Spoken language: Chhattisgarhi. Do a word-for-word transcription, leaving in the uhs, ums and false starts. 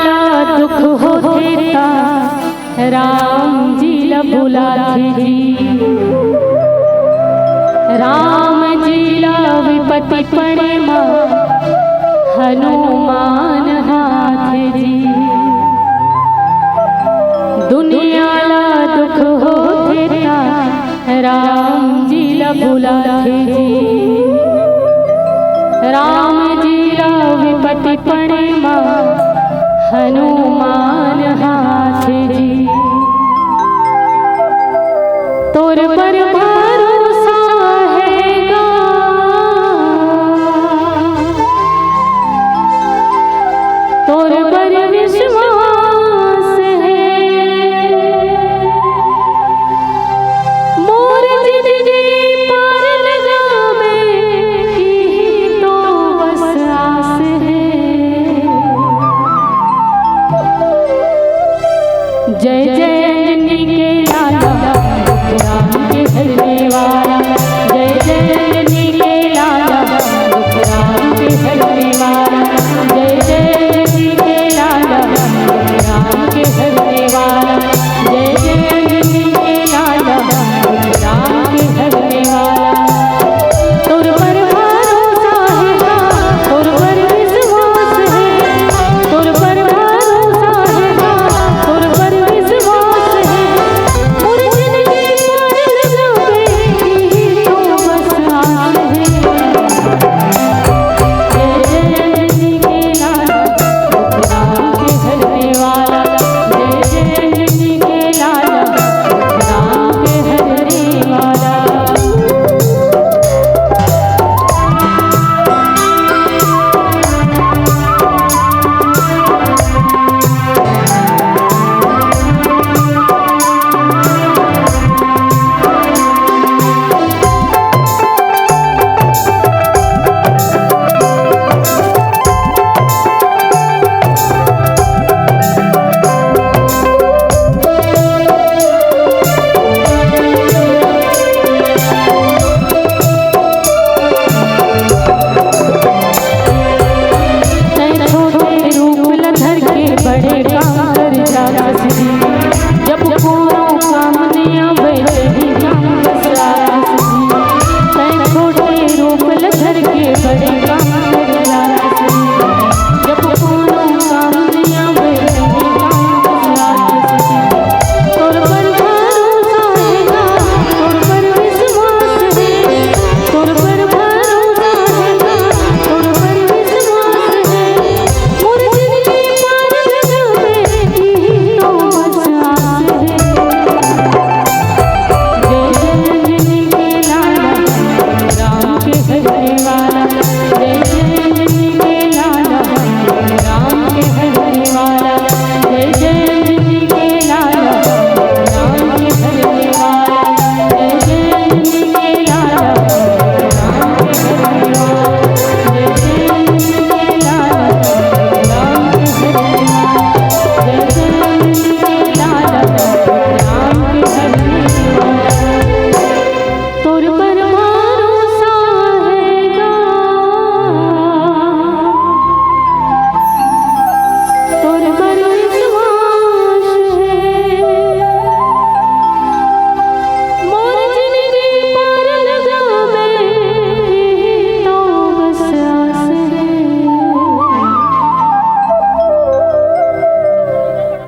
ला दुख होथे ता राम जी ला बुलाथे जी। राम जी ला विपत्ति पड़े मा हनुमान हाथ जी। दुनिया ला दुख होथे ता राम जी ला बुलाथे जी। राम जी ला विपत्ति पड़े मा हनुमान हाथ जी। तोर पर भरोसा हे गा, तोर पर विश्वास हे। मोर जिंदगी पार लगावे, इही तो बस आस हे। जय जय